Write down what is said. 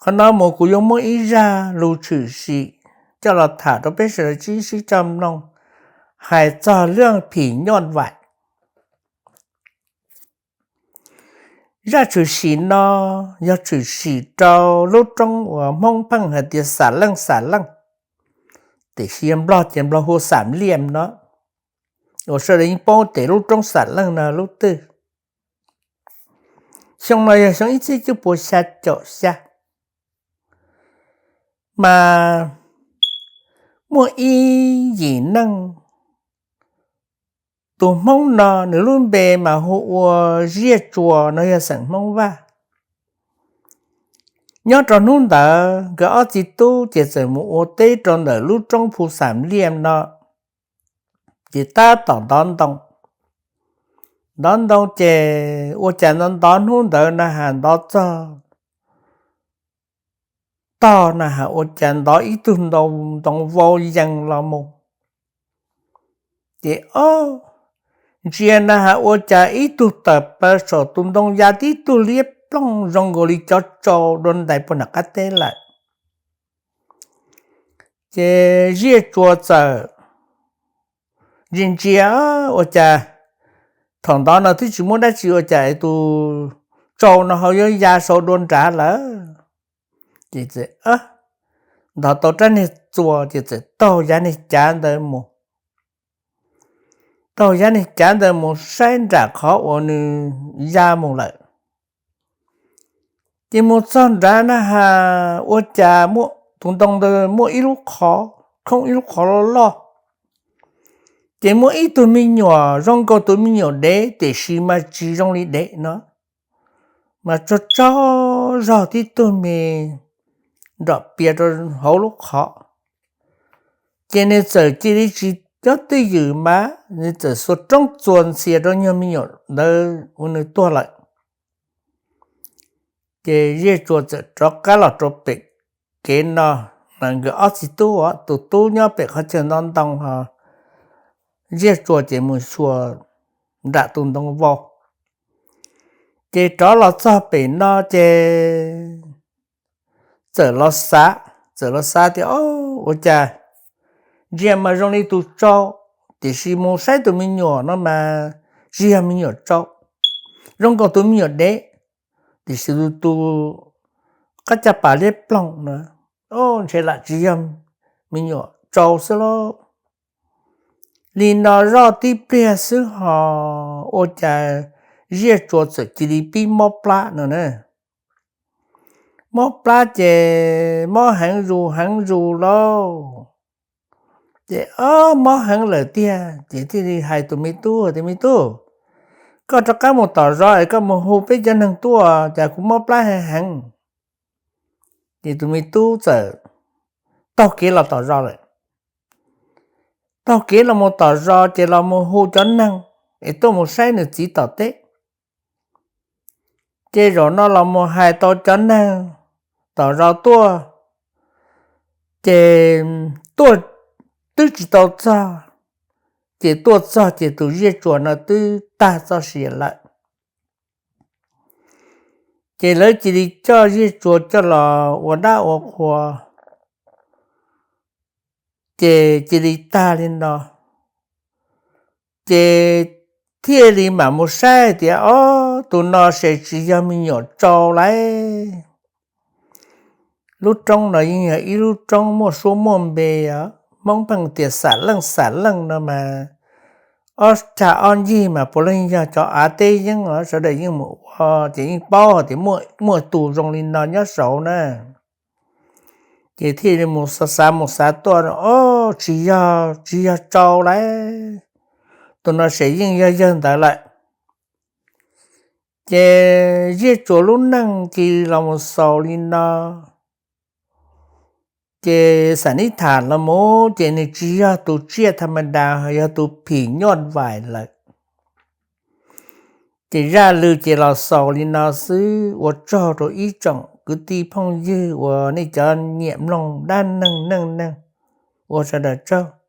Qhov no mus kuv yuav muaj ib zaj lus tshwm sim coj los tham rau peb sawv daws sib coj mloog, hais txog lub phim nyuj vais. Zaj tshwm sim no yog tshwm sim rau lub roob uas Hmoob pheej hais tias Xam Leej, Xam Leej, tiam sis yog Nplog ces Nplog hu Xam Liam no, uas sawv daws yeej paub tias lub roob Xam Leej no lub twg. Xyoo no yog xyoo ib txhiab cuaj puas xya caum xya, mas muaj ib yim neej, tus Hmoob no nws lub npe mas hu ua Ziaj Tsuas no yog xeem Hmoob Vaj. Nyob rau hnub ntawd nkawd ob txiv tub ces txawm mus ua teb rau ntawm lub roob phu Xam Liam no, ces tab tom ntov ntoo. Ntov ntoo ces ua cas ntov ntov hnub ntawd na has ntov txog tog na has ua cas ntov ib tug ntoo vau yees los mus. Ces ob, ntsia na has ua cas ib tug tawm plaws saum tus ntoo ya tib tug liab ploog zoo nkaus li cov tsau dua ntais puag nram qab teb lawm. Ces Ziaj Tsuas txawm ntsia ntsia ua cas thaum ntawd no twb tsis muaj dab tsi ua cas tus tsau no ho yuav ya sau dua nrad lawm. Ces ntov tau rab niag txuas ces txawm taug yav niag cav ntawd mus. Taug yav niag cav ntawd mus saib nram qhov uas nws ya mus lawm. Ces mus txog nrad na has ua cas tus ntoo ntawd muaj ib lub qhov khoob, ib lub qhov loj loj. Ces muaj ib tug me nyuam zoo nkaus tus me nyuam dev tiam sis mas tsis zoo li dev no, mas tsaug tsaug zog tib tug me nrom pias rau hauv lub qhov. Ces nws txawm cia li tsis nyob twj ywm mas nws txawm xuas roob txuas ntxias rau nyuag me nyuam ntawd ua nws tuag lawm. Ces Ziaj Tsuas txawm rov qab los rau pem kev no, mas nkawd ob txiv tub, tus tub nyob pem qhov chaw ntov ntoo ho Ziaj Tsuas ces mus xyuas nram tus ntoo vau. Ces rov los txog pem no ces txawm los xav, txawm los xav tias, o, ua cas ntsia mas zoo li tus tsau, tiam sis mus saib tus me nyuam no mas tsis yog me nyuam tsau, zoo nkaus tus me nyuam dev, tiam sis tus, tus qab caj pas liab ploog no, o, ntshe lam tsis yog me nyuam tsau xwb lauj. Li no zoj tib pliag xwb ho ua cas Ziaj Tsuas txawm cia li pib mob plab no na. Mob plab ces mob heev zus heev zus lauj. Ces o, mob heev lawm tiag ces thiaj li hais tus me tub tias, me tub, koj rov qab mus tom zos es koj mus hu peb cov neeg tuaj, cas kuv mob plab heev heev. Ces tus me tub txawm taug kev los tom zos lawm. Taug kev los mus tom zos ces los mus hu cov neeg es tuaj mus saib nws txiv tom teb. Ces zaum no los mus hais tau cov neeg tom zos tuaj, ces tuaj twb tsis tau txog, ces tuaj txog ces tus Ziaj Tsuas no twb tag txoj sia lawm. Ces lawv cia li coj Ziaj Tsuas coj los ua dab ua qhua, ces cia li tag li no. Ces thiaj li mam mus saib tias, o, tus no ces tsis yog me nyuam tsau lauj. Lub roob no yeej yog ib lub roob muaj suab muaj npe, Hmoob pheej tias Xam Leej, Xam Leej no mas ob txhais ob ncig mas puav leej yog cov av teb yeeb os, sawv daws yeej mus ua ces yeej paub hais tias muaj tus zoo li no nyob saud na. Ces thiaj li mus xav xav mus xav tuaj, o, tsis yog, tsis yog tsau lauj, tus no ces yeej yog yawg ntawd lawm. Ces Ziaj Tsuas lub neej cia li los mus xaus li no. Ces xam nib tham los mus ces nws tsis yog tus tsiaj thas mas das, yog tus phim nyuj vais lawm. Ces zaj lus ces los xaus li no xwb, ua tsaug rau ib tsoom kwv tij phooj ywg uas nej cov nyiam mloog dab neeg neej neeg, ua sawv daws tsaug.